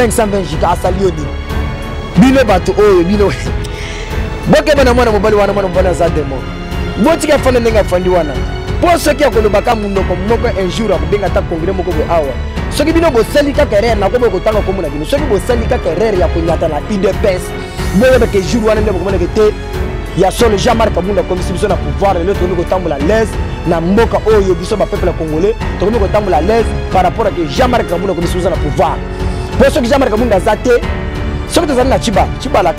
520 giga asali yo nini? Bino bato oyo bino bokeba na mwana mobali wana, mwana mobali aza demon. Botika afanda ndenge afandi wana, mpo soki akolobaka monoko moko un jour akobenga ata congrès moko boye awa. Soki bino bosali kaka erreur, nakoboya kotanga kombo na bino, soki bosali kaka erreur ya konyata na UDPS, boyeba ke jour wana nde bokomonaka te ya solo Jean-Marc Kabund akomisi biso na pouvoir. Lelo tokomi kotambola l'aise na mboka oyo, biso bapeuple congolais tokomi kotambola l'aise par rapport à que Jean-Marc Kabund akomisi biso na pouvoir. Mpo soki Jean-Marc Kabund aza te, soki tozali na Tshibala, Tshibala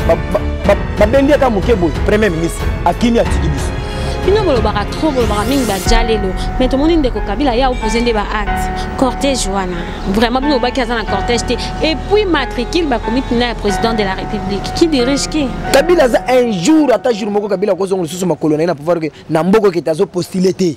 babendi aka moke boye, premier ministre akimi atiki biso. Bino bolobaka trop, bolobaka mingi bajalelo, mais tomoni ndeko Kabila ya opposé nde baacte cortège wana. Vraiment, bino bobaki aza na cortège te, et puis matricule bakomi mpina ya président de la République qui dirige qui. Kabila aza un jour, ata jour moko Kabila akozonga lisusu makolo na ye na pouvoir ke na mboka ekete azopostule te.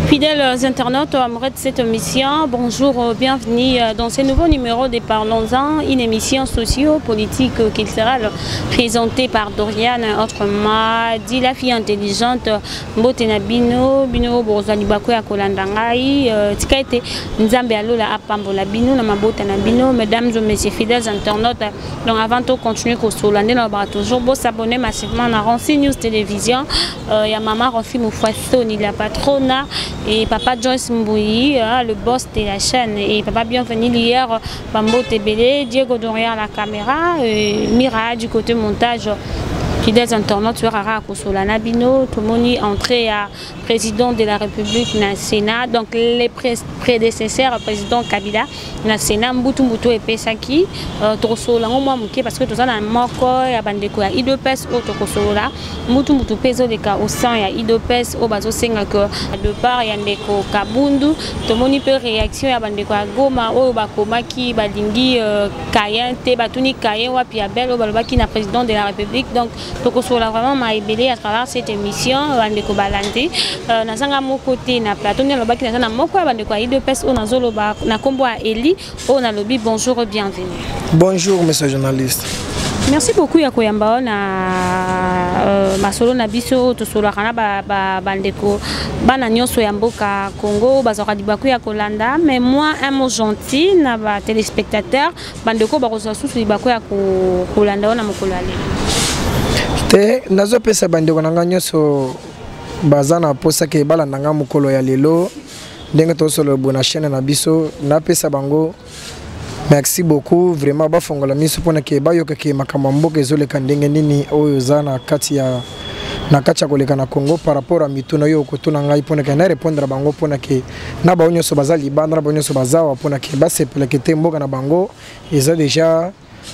Fidèles internautes amoureux de cette émission, bonjour, bienvenue dans ce nouveau numéro de Parlons-en, une émission socio-politique culturelle présentée par Doriane, autrement dit la fille intelligente. Mbote na bino, bino bozwa libako ya kolanda ngai, tika ete Nzambe ya lola apambola bino na mabota na bino, mesdames et messieurs fidèles internautes. Donc avant de continuer kosolola nde nalobaka toujours bosabonner massivement na Ronfi News Télévision, ya mama Ronfi Mufasoni la patrona et papa Joyce Mbouyi, le boss de la chaîne, et papa bienvenue hier Bambo Tebele, Diego derrière la caméra, et Mira du côté montage. Fidèles internautes, Rara Kosola na bino, tomoni entrée à président de la République na Sénat, donc les prédécesseurs président Kabila na Sénat, Mbutu Mbutu et Pesaki, tokosola ngo mwa moke parce que toza na moko ya bandeko ya UDPS oyo tokosola Mbutu Mbutu mpe ezoleka au sein ya UDPS oyo bazosenga que de part ya ndeko Kabundu. Tomoni mpe réaction ya bandeko ya Goma oyo bakomaki balingi Caïn te, batuni Caïn wapi Abel oyo balobaki na président de la République. Donc tokosola vraiment maebele à travers cette émission bandeko balandi. Nazanga moko te na plateau, nde nalobaki naza na moko ya bandeko ya UDPS oyo nazoloba na kombo ya Eli oyo nalobi bonjour, bienvenue. Bonjour monsieur journaliste. Merci beaucoup ya koyamba na masolo na biso tosolaka na bandeko bana nyonso ya mboka Congo bazwaka libaku ya kolanda, mais moi un mot gentil na ba téléspectateurs bandeko bakozwa susu libaku ya kolanda wana mokolo ya lelo. Te nazopesa bandeko na ngai nyonso baza na posa ke balanda ngai mokolo ya lelo ndenge tosolola boye na chaîne na biso, napesa bango merci beaucoup vraiment, bafongola miso mpona ke bayoka ke makambo ya mboka ezoleka ndenge nini oyo eza na kati ya na kati ya koleka na Congo par rapport à mituna oyo okotuna ngai mpona ke na répondre bango mpona ke na bango nyonso baza libanda na bango nyonso baza awa mpona ke basepelaka te mboka na bango eza déjà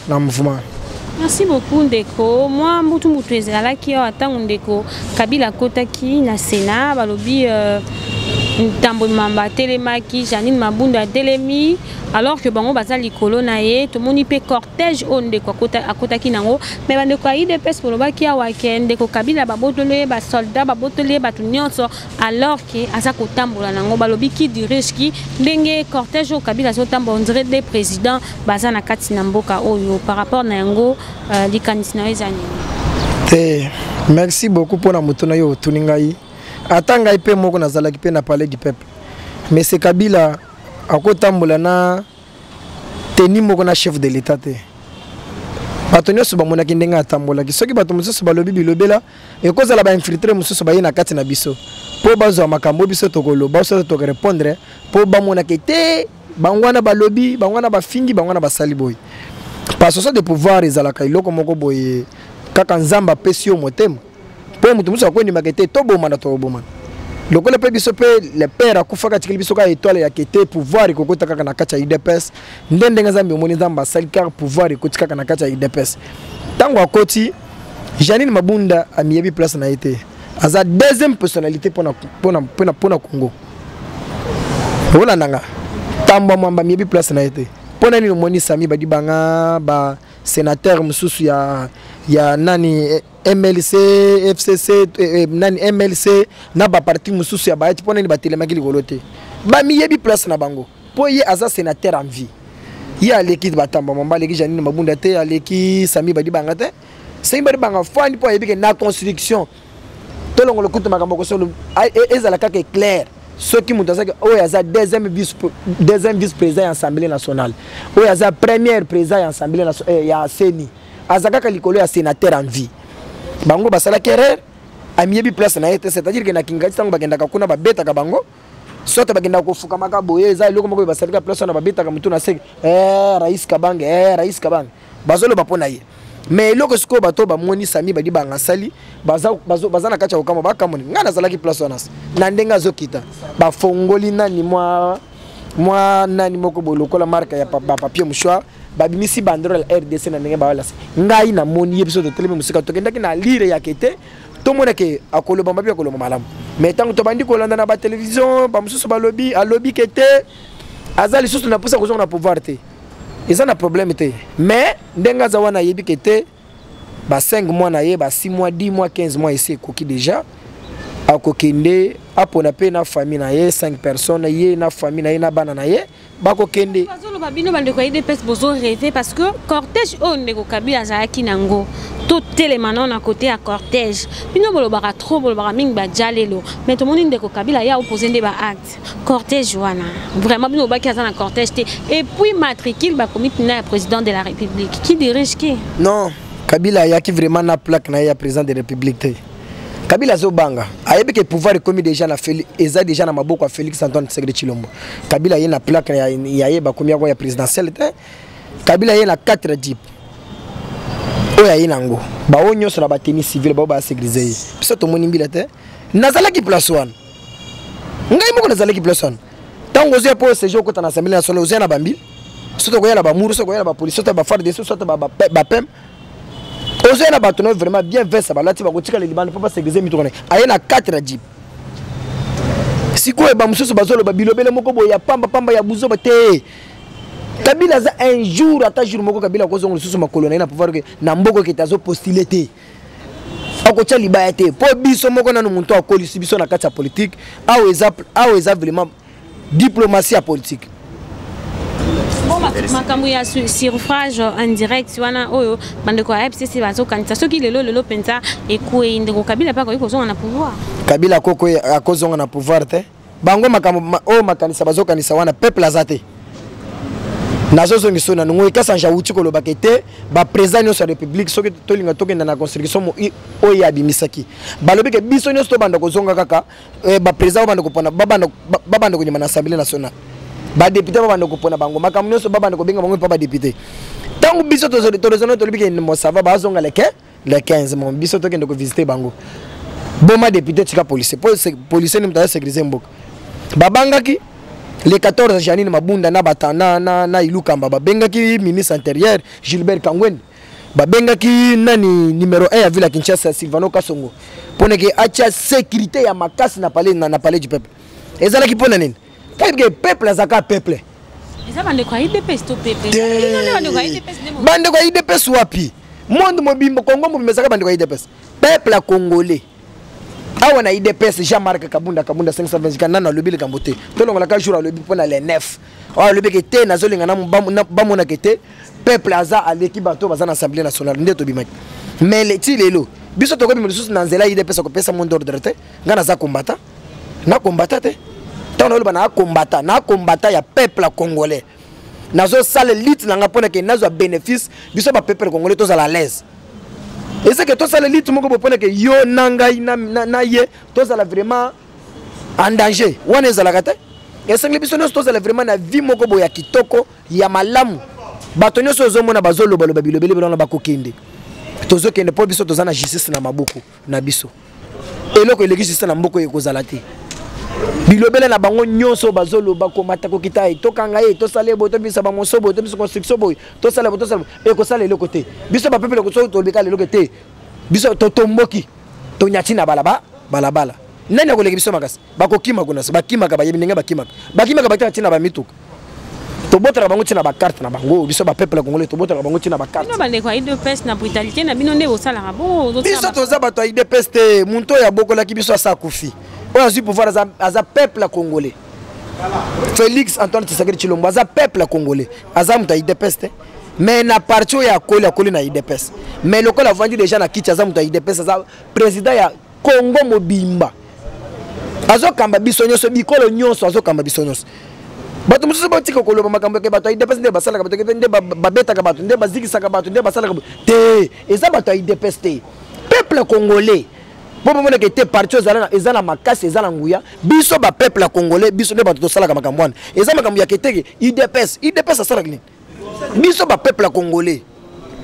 na mouvement. Merci beaucoup ndeko. Moi mbutu mbutu ezalaki awa ntango ndeko Kabila akotaki na Sénat, balobi Ntambwe Mamba atelemaki, Janine Mabunda atelemi, alors que bango baza likolo na ye. Tomoni pe cortège oyo ndeko akotaki nango, mais bandeko ya UDPS bolobaki awa ke ndeko Kabila babotoli ye ba soldats, babotoli ye bato nyonso, alors que aza kotambola nango. Balobi qui dirige qui, ndenge cortège oyo Kabila azotambola, on dirait des présidents baza na kati na mboka oyo. Par rapport na yango, likanisi na yo eza nini? Te, merci beaucoup mpona moto na yo otuni ngai. Ata ngai mpe moko nazalaki mpe na palais du peuple, mais c'est Kabila akotambola na teni moko na chef de l'état te. Bato nyonso bamonaki ndenge atambolaki. Soki bato mosusu balobi bilobela, ekozala bainfiltre mosusu baye na kati na biso mpo bazwa makambo biso tokoloba, soki tokorépondre mpo bamonaki te bango wana balobi, bango wana bafingi, bango wana basali boye. Passation de pouvoir ezalaka eloko moko boye kaka Nzambe apesi yo motema mpo moto mosusu akondimaka te tobomana, tokobomana lokola mpe biso mpe le père akufaka atikeli biso kaka étoile ya kete pouvoir ekokota kaka na kati ya UDPS. Nde ndenge Nzambe omoni Nzambe asali kaka pouvoir ekoti kaka na kati ya UDPS. Ntango akoti, Janine Mabunda amiyebi place na ye te, aza deuxième personnalité mpona Congo. Olanda nga, Tambwa Mwamba amiyebi place na ye te. Mpo na nini omoni Sami Badibanga, basénateur mosusu ya nani, MLC, FCC, nani, MLC na baparti mosusu ya bayati, mpo nani batelemaki likolo te? Bamiyebi place na bango, mpo ye aza sénateur en vie. Ye aleki Batamba Mamba, aleki Janine Mabunda te, aleki Sami Badibanga te. Sami Badibanga fandi mpo ayebi ke na construction tolongola kutu makambo kosolo, ezala kaka éclair. Soki moto azaki oyo aza deuxième vice président ya Assemblée nationale, oyo aza première président ya Assemblée ya CENI, aza kaka likolo ya sénateur en vie. Bango basalaki erreur, amiyebi place na ye te. C'est-à-dire ke na Kingati, ntango bakendaka kuna, babetaka bango, sote bakendaka kofukamaka boye. Eza eloko moko oyo basalika place wana, babetaka motu na seke, "Rais Kabange, Rais Kabange", bazoloba mpo na ye. Mais eloko sikoyo bato bamoni Sami Badibanga asali, baza na kati ya kokamwa, bakamoni. Ngai nazalaki place wana na ndenge azokita, bafongoli nani, mwa nani moko boye lokola marque ya bapapier mouchoir, babimisi banderole ya RDC na ndenge bawalasi. Ngai namoni ye, biso totelemi mosika, tokendaki na lire yake te, tomona ke akoloba mabe, akoloba malamu. Mais ntango tobandi kolanda na batelevizio, bamosusu balobi alobi ke te, aza lisusu na mposa kozonga na pouvoir te, eza na problème te. Mais ndenge aza wana, ayebi ke te, ba 5 mois na ye, ba 6 mois, 10 mois, 15 mois esi ekoki déjà. Akokende apona mpe na famille na ye, 5 personnes, ye na famille na ye na bana na ye bakokende. Bazoloba bino bandeko ya UDPS bozorêver, parce que cortège oyo ndeko Kabila azalaki nango, totelema nao na côté ya cortège. Bino bolobaka trop, bolobaka mingi baja lelo, mais tomoni ndeko Kabila ya opose nde baacte. Cortège wana vraiment, bino bobaki aza na cortège te. Et puis matricule bakomi mpena ya président de la République. Qui dirige qui? Non, Kabila ayaki vraiment na plaque na ye ya président de République te. Kabila azobanga, ayebi ke pouvoir ekomi déjà na eza déjà na maboko ya Félix Antoine Tshisekedi Tshilombo. Kabila ye na plaque ya ye bakomi yango ya présidentielle te. Kabila ye na 4 jeep oyo aye nango, baoyo nyonso na batenue civile, bao basécuriser ye. Biso tomoni mbila te. Nazalaki place wana, ngai moko nazalaki place wana. Ntango ozoya mpo oséjour, okota na Assemblée nationale, ozoya na bambila, soki okoya na bamuru, soki okoya na bapolice, soki baFARDC, soki bapem, ozoya na bato no vraiment bien veste balati, bakotikala libanda mpo basécuriser mituka na ye. Aye na 4 jeep. Sikoyo bamosusu bazoloba bilobele moko boye ya pamba pamba, ya buzoba te. Kabila aza un jour, ata jour moko Kabila akozonga lisusu makolo na ye na pouvoir ke na mboka ekete, azopostuler te, akotia libaya te. Mpo biso moko nanu moto akolisi biso na kati ya politique awa, eza awa, eza vraiment diplomatie ya politique. Makambo ya suffrage indirect wana oyo bandeko ya FCC bazokanisa, soki lelo lelo mpenza ekwei, ndeko Kabila mpe akoki kozonga na pouvoir? Kabila akoko akozonga na pouvoir te. Bango makambo oyo makanisa bazokanisa wana, peuple aza te. Nazozongisa na nongo ekasanja awuti kolobaka te, baprésident nyonso ya République, soki tolinga tokenda na construction oyo abimisaki, balobi ke biso nyonso tobanda kozonga kaka baprésident, babanda kopona, babanda konyema na Assemblée nationale, badéputé babanda kopona bango, makambo nyonso babanda kobenga bango mpa badéputé. Ntango biso toraisonner, tolobi ke mosava bazonga le 15 mo, biso tokende kovisiter bango, boma député, tika policier, po policier ni moto aza mboka. Babangaki le 14, Janine Mabunda na bata na Ilukamba babengaki ministre intérieur Gilbert Kangweni, babengaki nani, numéro 1 ya ville ya Kinshasa, Silvano Kasongo, mpona ke atia sécurité ya makasi na palais du peuple. Ezalaki mpona nini? Mpo ke peuple azalaka peuple. Eza bandeko ya UDPS to pepe? Bandeko ya UDPS wapi? Monde mobimba, Congo mobimba ezalaka bandeko ya UDPS, peuple ya congolais. Awa na UDPS, Jean-Marc Kabunda Kabunda 525 nano alobi likambo te. Tolongolaka jour alobi mpona le 9 oyo, alobi ke te, nazolinga bamonaka te peuple aza aleki bato baza na Assemblée nationale. Nde tobimaki, mais ti lelo biso tokobima lisusu na nzela UDPS akopesa mot d'ordre te. Ngai naza kombata, nakombata te. Ntango naloba nakombata, nakombata ya peuple congolais. Nazosala lutte na nga mpona ke nazwa bénéfice, biso bapeuple congolais tozala à l'aise. Ezeke tosala lutte moko boye mpona ke yo na ngai na ye tozala vraiment en danger, wana ezalaka te. Esengeli biso nyonso tozala vraiment na vie moko boye ya kitoko, ya malamu. Bato nyonso ozomona bazolobaloba bilobeli wana, bakokende, tozokende mpo biso toza na justice na maboko na biso. Eloko eleki justice na mboka ekozala te. Bilobele na bango nyonso bazoloba, komata, kokita ye, tokanga ye, tosala ye boye, tobimisa bamoso boye, tobimisa construction boye, tosala boye, tosala boye, ekosala eloko te. Biso bapeuple soki tolobika eloko te, biso totomboki, tonyati na balaba balabala, nani akoleki biso makasi? Bakokima kuna, bakimaka, bayebi ndenge bakimaka, bakimaka, bakitaka ntina bamituka. Tobotaka bango ntina bacarte na bango. Biso bapeuple congolais tobotaka bango ntina bacarte. Bino bandeko ya UDPS, na brutalité na bino nde bosalaka bongo. Biso toza bato ya UDPS te. Muntu oyo abokolaki biso asa akufi. Oyo azwi pouvoir aza peuple congolais. Félix Antoine Tshisekedi Tshilombo aza peuple congolais, aza moto ya UDPS te. Mais na parti oyo akoli, akoli na UDPS. Mais lokola avandi déjà na kiti, aza moto ya UDPS. Aza président ya Congo mobimba, azokamba biso nyonso, bikolo nyonso, azokamba biso nyonso. Bato mosusu botika koloba makambo ke bato ya UDPS nde basalaka bato, nde babetaka bato, nde bazikisaka bato, nde basalaka te. Eza bato ya UDPS te, peuple congolais. Mpo bomonaka ete parti eza na makasi, eza na nguya. Biso bapeuple ya congolais, biso nde bato tosalaka makambo wana. Eza makambo ya keteke UDPS. UDPS asalaka nini? Biso bapeuple ya congolais,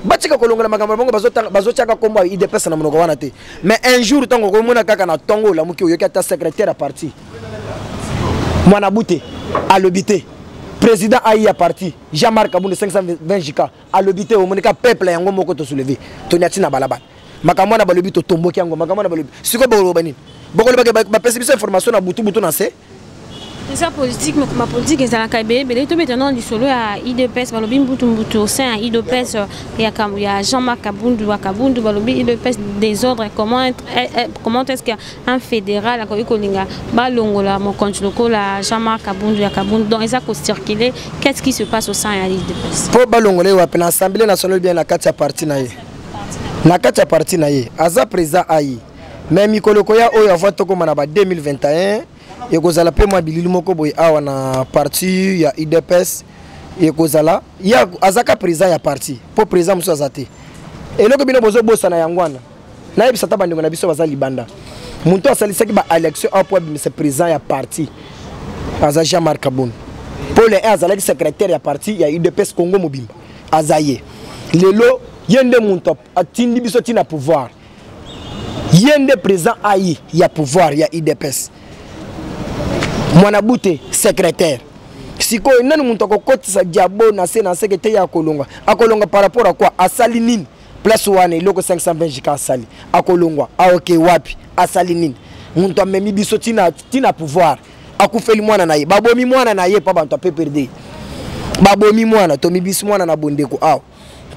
batika kolongola makambo na bango. Bazotiaka nkombo ya UDPS na monoko wana te. Mais un jour, ntango okomona kaka na ntongo olamuki, oyoki ata secrétaire ya parti mwana bute alobi te, président ai ya parti Jean-Marc Kabund 520 jika alobi te, omonika peuple yango moko tosoulever, toniati na balabala. Makambo wana balobi, totomboki yango. Makambo wana balobi, sikoyo bokoloba nini? Bokolobaka bapesi biso information na butu butu na se. Eza politique, ma politique ezalaka ebele ebele. Tobeta nano lisolo ya UDPS. Balobi mbutu mbutu au sein ya UDPS ya Jean-Marc Kabundu wa Kabundu. Balobi UDPS désordre. Comment est-ce qu'un fédéral akoki kolinga balongola mokonzi lokola Jean-Marc Kabundu ya Kabundu? Donc eza kocirculer. Qu'est-ce qui se passe au sein ya UDPS? Mpo balongola ye wapi? Na Assemblée nationale, bien na kati ya parti na ye? Na kati ya parti na ye, aza président ai. Mais mikolo koya oyo, avant tokóma na ba 2021, ekozala mpe mwa bilili moko boye awa na parti ya UDPS. Ekozala ye azaka président ya parti, mpo président mosusu aza te. Eloko bino bozobosana yango wana, nayebisa ata bandeko na biso baza libanda, moto asalisaki baélection awa mpo abimisa président ya parti aza Jean-Marc Kabund. Mpo le 1 azalaki secrétaire ya parti ya UDPS Congo mobimba, aza ye. Lelo ye nde moto atindi biso ntina pouvoir, ye nde président ai ya pouvoir ya UDPS, mwana bute secrétaire. Sikoyo nani moto akokotisa diabo na se na seke te? Ye akolongwa, akolongwa par rapport à quoi? Asali nini place wana? Eloko 520 jika asali, akolongwa aoke wapi? Asali nini? Moto amemi biso tina, tina pouvoir, akufeli mwana na ye, babomi mwana na ye mpa bato ya PPRD, babomi mwana. Tomibisi mwana na bondeko awa,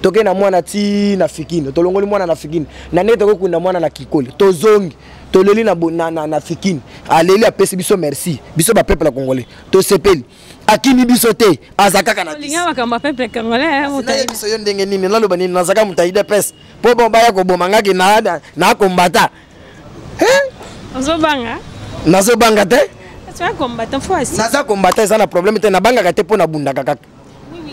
toke na mwana ti na Fikine, tolongoli mwana na Fikine na ndenge tokokunda mwana na Kikoli. Tozongi, toleli na Fikine, aleli, apesi biso merci. Biso bapeuple ya congolais tosepeli, akimi biso te, aza kaka na Olinga makambo ya peuple congolais. Biso yo ndenge nini? Naloba nini? Nazaka moto ya UDPS mpo bon baya koboma ngaki na kombata. Ozobanga? Nazobanga te. Naza kombata, eza na problème te. Nabangaka te mpo nabundaka kaka.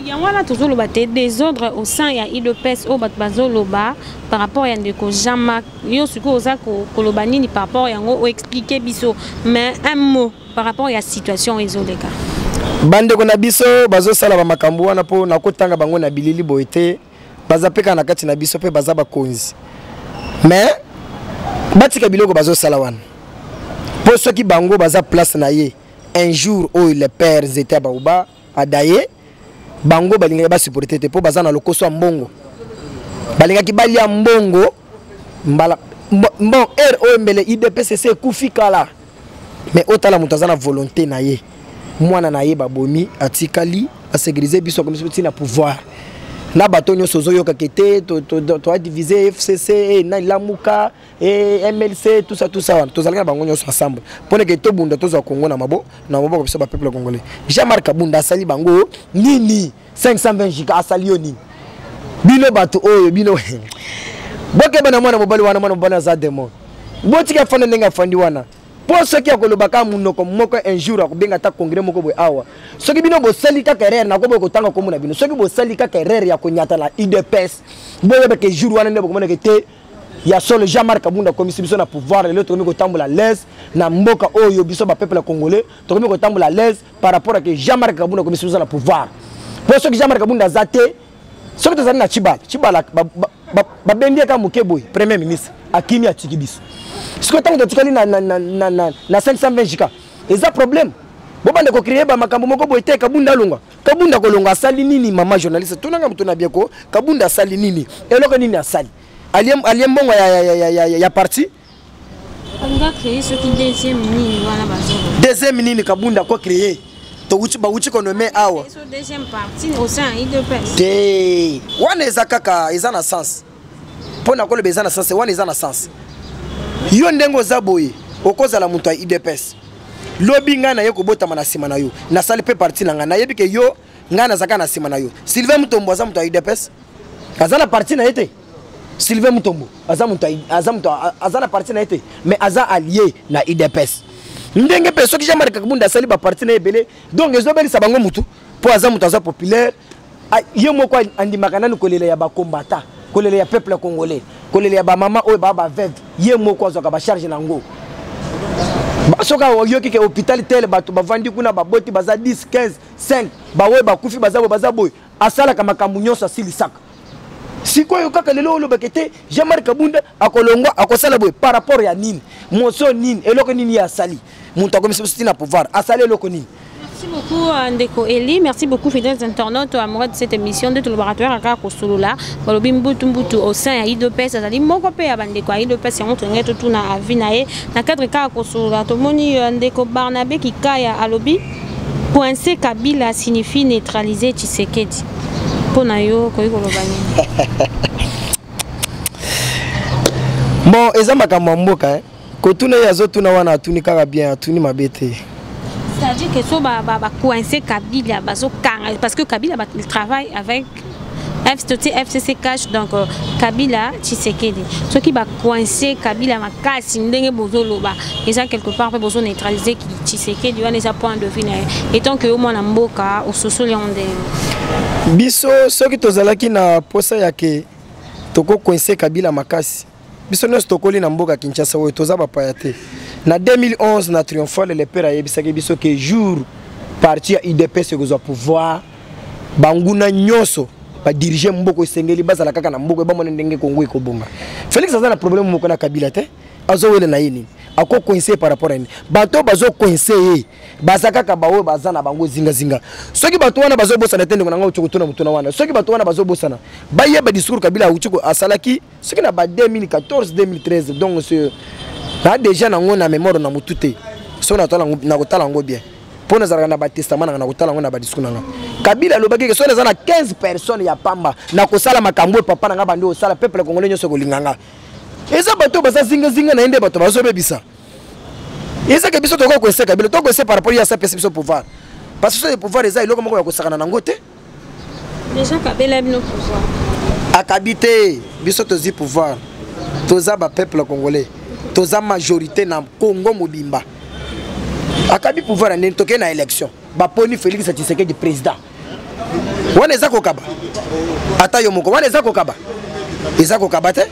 Yango wana tozoloba te, désordre au sein ya UDPS oyo bato bazoloba par rapport ya ndeko Jean-Marc. Yo sikoyo oza koloba nini par rapport yango? Oexpliquer biso, mais un mot par rapport ya situation ezoleka. Bandeko na biso bazosala bamakambo wana, mpo nakotanga bango na bilili boye te. Baza mpe kaka na kati na biso, mpe baza bakonzi, mais batika biloko bazosala wana. Mpo soki bango baza place na ye, un jour oyo le père Nzete ya Baoba adaye, bango balingaki basupporte te, mpo baza na lokoso ya mbongo, balingaki balia mbongo mbala bon. Heure oyo mbele UDPS ekufi kala. Mais otala, moto aza na volonté na ye, mwana na ye babomi, atikali asécuriser biso, akomisi ntina pouvoir. Na bato nyonso ozoyokaka te, toadivise FCC na Lamuka, MLC, tout ça, tout ça wana, tozalaki na bango nyonso ensemble mpona ke tobunda, tozwa Congo na maboko biso bapeuple congolais. Jean-Marc Kabunda asali bango nini? 520 giga asali yo nini? Bino bato oyo, bino bokeba na mwana mobali wana. Mwana mobali aza démon. Botika afanda ndenge afandi wana, mpo soki akoloba kaka monoko moko, un jour akobenga ata congrès moko boye awa. Soki bino bosali kaka erreur, nakoboya kotanga kombo na bino, soki bosali kaka erreur ya konyata na UDPS, boyebake jour wana nde bokomonake te ya solo Jean-Marc Kabunda akomisi biso na pouvoir. Lelo tokomi kotambola l'aise na mboka oyo. Biso bapeuple congolais tokomi kotambola l'aise par rapport à que Jean-Marc Kabunda akomisi biso na pouvoir. Mpo soki Jean-Marc Kabunda aza te, soki tozali na Tshibala, Tshibala babendi ye kaka moke boye, premier ministre akimi, atiki biso. Sikoyo ntango totikali na 520 jika, eza problème. Bobanda kocréer bamakambo moko boye te. Kabunda alongwa, Kabunda kolonga asali nini? Mama journaliste, tunanga moto na bieko, Kabunda asali nini? Eloko nini asali? Alie mbongo ya parti. Alinga créer soki deuxième nini wana bazoloba. Deuxième nini Kabunda ko créer? Towuti, bawuti konommer awa te. Wana eza kaka, eza na sens mpo na koloba, eza na sens wana, eza na sens. Yo ndenge oza boye, okozala moto ya UDPS. Lobi ngai naye kobotama na nsima na yo, nasali mpe parti na ngai, nayebi ke yo, ngai nazalaka na nsima na yo. Sylvain Mutombo aza moto ya UDPS, aza na parti na ye te. Sylvain Mutombo aza moto, aza moto, aza na parti na ye te, mais aza allié na UDPS. Ndenge mpe soki Jean-Marc Kabunda asali baparti na ye ebele, donc ezobelisa bango motu mpo aza moto aza populaire. Ye moko andimaka nanu kolela ya bakombata, kolela ya peuple congolais, kolela ya bamama oyo baa baveuve. Ye moko azwaka bacharge na yango. Soki oyoki ke hôpital tel, bato bavandi kuna, baboti baza 10, 15, 5, baoyo bakufi baza boye, baza boye, asalaka makambo nyonso, asilisaka. Sikoyo kaka lelo olobaka te Jean-Marc Kabunda akolongwa, akosala boye, par rapport ya nini? Moso nini? Eloko nini ye asali? Moto akomisi biso ntina pouvoir, asali eloko nini? Merci beaucoup Ndeko Eli, merci beaucoup fidèles internautes amoureux de cette émission de Laboratoire Kaka Kosolola. Balobi mbutu mbutu au sein ya UDPS, azali moko pe ya bandeko ya UDPS, yango tolingi totuna avis na ye na cadre kaka kosolola. Tomoni Ndeko Barnabé Kikaya alobi coincer Kabila signifie neutraliser Tshisekedi. Mpo na yo koyi koloba nini? Bon, eza makambo ya mboka, eh. Kotuna ye azotuna wana, atuni kaka bien, atuni mabe te. C'est-à-dire que so ba ba, ba coincer Kabila, bazokanga, parce que Kabila ba, il travaille avec FCC, FCC Cash, donc Kabila Tshisekedi. Soki ba coincer Kabila makasi ndenge bozoloba, eza quelque part pe bozo neutraliser Tshisekedi wana, eza point de vue na ye. Et tant que yo mwana mboka ososoli yango ndenge? Biso soki tozalaki na posa ya ke tokocoincer Kabila makasi, biso nyonso tokoli na mboka Kinshasa oyo, toza bapaya te. Na 2011 na triomphale, le père ayebisaki biso ke jour parti ya UDPS ekozwa pouvoir, banguna nyonso badirige mboka esengeli bazala kaka na mboka, bamona ndenge Kongo ekobonga. Félix aza na problème moko na Kabila te. Azowela na ye nini? Akocoincer par rapport à nini? Bato bazocoincer ye baza kaka baoyo baza na bango zingazinga. Soki bato wana bazobosana te, ndeko na ngai auti kotuna motuna wana, soki bato wana bazobosana, bayeba discours Kabila auti asalaki soki na ba 2014, 2013. Donc na déjà nango na mémoire na motu te. Soki nakotala yango bien, mpo nazalaka na batestament nanga, nakotala yango na badiscours nanga. Kabila alobaki ke soki naza na 15 personnes ya pamba, nakosala makambo oyo papa na nga bandi osala, peuple congolais nyonso ekolinga nga. Eza bato oyo baza zingazinga na ye nde bato bazobebisa. Ezake biso tokoki kocoincer Kabila, tokocoincer par rapport ye asapesi biso pouvoir, parce que so pouvoir eza eloko moko ya kosakana nango te. Déjà kabela bino pouvoir? Akabi te. Biso tozwi pouvoir, toza bapeuple congolais, toza majorité na Congo mobimba. Akabi pouvoir ya ndeni? Tokei na élection, baponi Félix Tshisekedi président. Wana eza kokaba? Ata yo moko, wana eza kokaba? Eza kokaba te.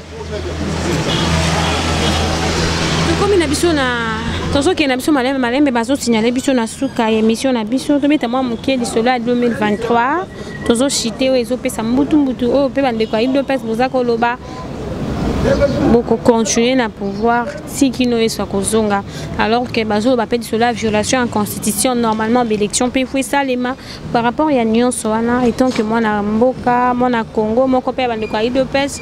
Tokomi na biso na, tozokende na biso malembe malembe, bazosignale biso na suka ya émission na biso. Tobeta mwa moke lisolo ya 2023. Tozoshite oyo ezopesa mbutu mbutu oyo mpe bandeko ya UDPS boza koloba bokocontinue na pouvoir ti kino Yesu akozonga, alors que bazoloba mpe lisolo ya violation ya constitution. Normalement baélection mpe faut esalema. Par rapport ya nyonso wana, étant que mwana mboka, mwana Congo moko mpe ya bandeko ya UDPS,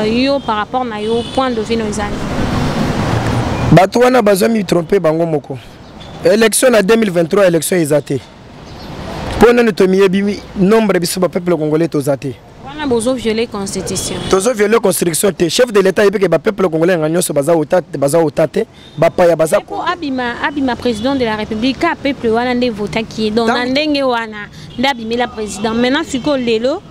yo par rapport na yo point de vue no ezali? Bato wana bazwa mitrompe bango moko. Élection na 2023, élection eza te, mpo nani? Tomiyebi nombre, biso bapeuple congolais toza te. Wana bozoviole constitution. Tozoviole constitution te. Chef de l'État yebi ke bapeuple congolais yanga nyonso baza ota, baza ota te, bapaya baza. Po abima président de la République, ka peuple wana nde votaki ye. Donc na ndenge wana nde abimela président. Maintenant sikoyo lelo,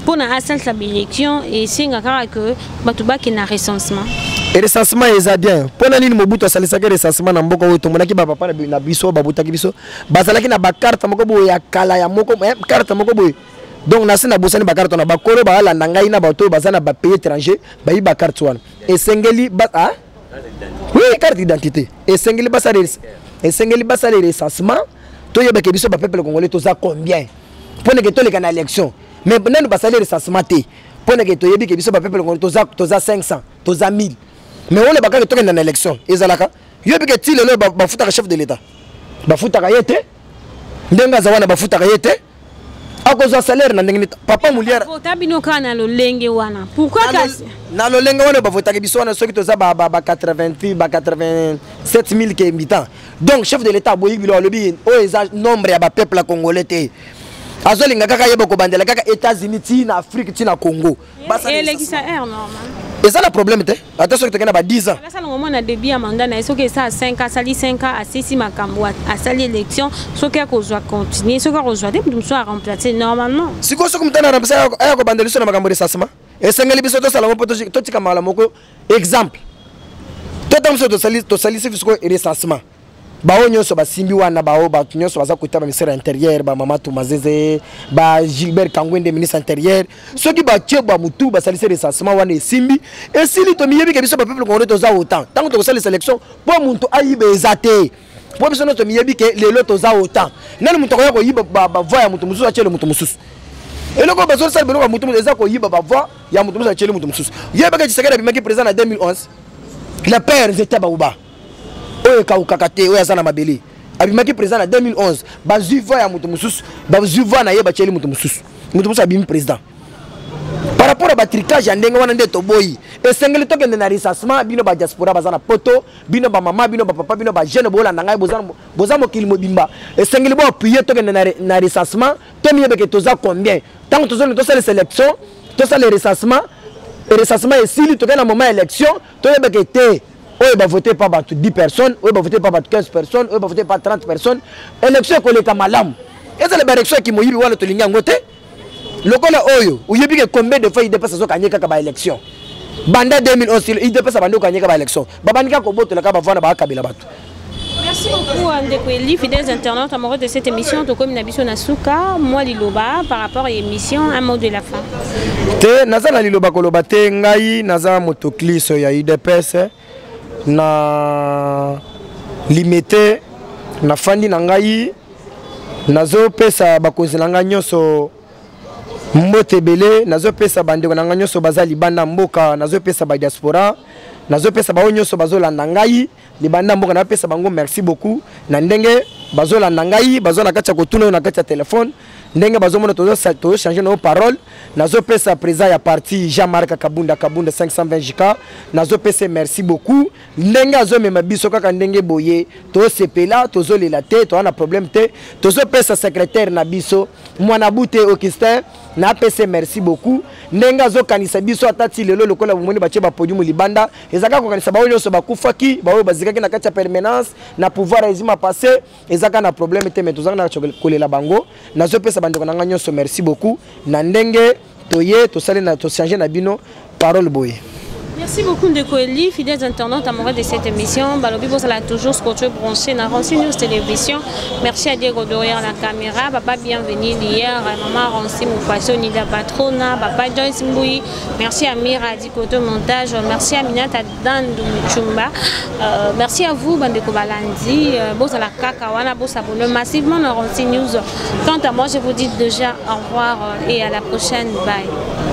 mpona asalisa baélection, esenga kaka ke bato bakende na recensement. Recensement eza bien. Mpona nini Mobutu asalisaki recensement na mboka oyo? Tomonaki bapapa na biso babutaki biso, bazalaki na bacarte moko boye ya kala ya moko, carte moko boye. Donc nasi nabosani bacarte wana. Bakolo baalanda ngai na bato oyo baza na bapays étranger bayi bacarte wana. Esengeli ba, ah? Oui, carte d'identité. Esengeli basala, esengeli basala recensement, toyebake biso bapeuple congolais toza combien, mpo neke toleka na élection. Mais nanu basali recensement te, mpo neke toyebi ke biso bapeuple congolais toza 500, toza 1000, mais oyo bakaka tokenda na élection ezalaka. Yoyebi ke ti lelo bafutaka chef de l'État, bafutaka ye te. Ndenge aza wana, bafutaka ye te. Akozwa salaire na ndenge nini? Papa Molière vota bino kaka na lolenge wana, pourquoi kasi? Na lolenge wana bavotaki biso wana, soki toza ba 88, ba 87 000 ke habitants. Donc chef de l'État aboyi bilo, alobi oyo eza nombre ya bapeuple congolais te. Azolinga kaka yeba kobandela kaka États-Unis, ti na Afrique, ti na Congo. Elekisa aire normal. Eza na problème te, ata soki tokende ba 10 ans. Asalanga mwa na début ya mandat na ye, soki esa 5 ans, asali 5 ans, asisi makambo, asali élection, soki akozwa, continue, soki akozwa te, moto mosusu aremplace normalement. Sikoyo soki moto ana remplace, aya kobandela biso na makambo recensement, esengeli biso tosala ngo mpo totika mbala moko exemple. Tota mosusu tosalisi sikoyo recensement, bao nyonso basimbi wana, bao bato nyonso baza kota baministère ya intérieur, bamama Tumazeze, ba Gilbert Kangwende, ministre intérieur, soki batie bamutu basalisi recensement wana, esimbi, esili. Tomiyebi ke biso bapeuple congolais toza autant. Ntango tokosalisa élection, mpo moto ayiba eza te, mpo biso nyonso tomiyebi ke lelo toza autant. Nani moto akoya koyiba bavoix ya moto mosusu, atiele moto mosusu? Eloko oyo bazosala biloko ya moto mosusu, eza koyiba bavoix ya moto mosusu, atiele moto mosusu. Yebaka Tshisekedi abimaki président na 2011, le père nzete bauba oyo ekawukaka te, oyo aza na mabele, abimaki président na 2011, bazwi voix ya moto mosusu, bazwi voix na ye, batieli moto mosusu, moto mosusu abimi président. Par rapport à batricage ya ndenge wana nde toboyi. Esengeli tokende na recensement. Bino badiaspora baza na Poto, bino bamama, bino bapapa, bino bajeune bolanda ngai, boza mokili mobimba, esengeli boappuyer, tokende na recensement, tomiyebeke toza combien. Ntango tozongi, tosala sélection, tosala recensement, recensement esili, tokende na moment élection, toyebeke te oyo bavote pa bato 10 personnes, oyo bavote pa bato 15 personnes, oyo bavote pa 30 personnes. Élection ekoleka malamu. Ezala baélection ya kimoyibi wana, tolingi yango te. Lokola oyo oyebi ke combien de fois UDPS azokanye kaka baélection banda 2011, UDPS abandi okanye kaka baélection, babandi kaka kobotola kaka bavanda, bakabela bato. Merci beaucoup, Ndeko Eli, fidèles internautes amoureux de cette émission. Tokomi na biso na suka, moi liloba par rapport à l'émission, un mot de la fin. Te, naza na liloba koloba te. Ngai naza moto kliso ya UDPS na Limete. Nafandi na ngai, nazopesa bakonzi na ngai nyonso mbote ebele, nazopesa bandeko na ngai nyonso baza libanda mboka, nazopesa badiaspora, nazopesa bango nyonso bazolanda ngai libanda mboka, napesa bango merci beaucoup na ndenge bazolanda ngai, baza na kati ya kotuna oyo na kati ya telefone, ndenge bazomona tozochange na yo parole. Nazopesa président ya parti Jean-Marc Kabunda Kabunda 520 jk, nazopesa merci beaucoup ndenge azomema biso kaka ndenge boye. Tosepela, tozolela te, toza na problème te. Tozopesa secrétaire na biso mwana bute Augustin, napesa merci beaucoup ndenge azokanisa biso ata ti lelo. Lokola bomoni batie bapodium libanda, eza kaka kokanisa baoyo nyonso bakufaki, baoyo bazikaki na kati ya permanence na pouvoir régime passé. Eza kaka na problème te, mais tozanga na kolela bango. Nazopesa bandeko na ngai nyonso merci beaucoup na ndenge toye tosali na tochange na bino parole boye. Merci beaucoup, Ndeko Eli, fidèles internautes amoureux de cette émission. Balobi bozala toujours scotché, branché na Rancy News Télévision. Merci à Diego derrière la caméra. Papa bienvenue hier, Maman Rancy Moufaso, Nida Patrona, Papa Joyce Mboui. Merci à Mira Dikoto Montage. Merci à Minata Dandou Chumba. Merci à vous, Bandeko Balandi. Bozala kaka wana, bo s'abonner massivement na Rancy News. Quant à moi, je vous dis déjà au revoir et à la prochaine. Bye.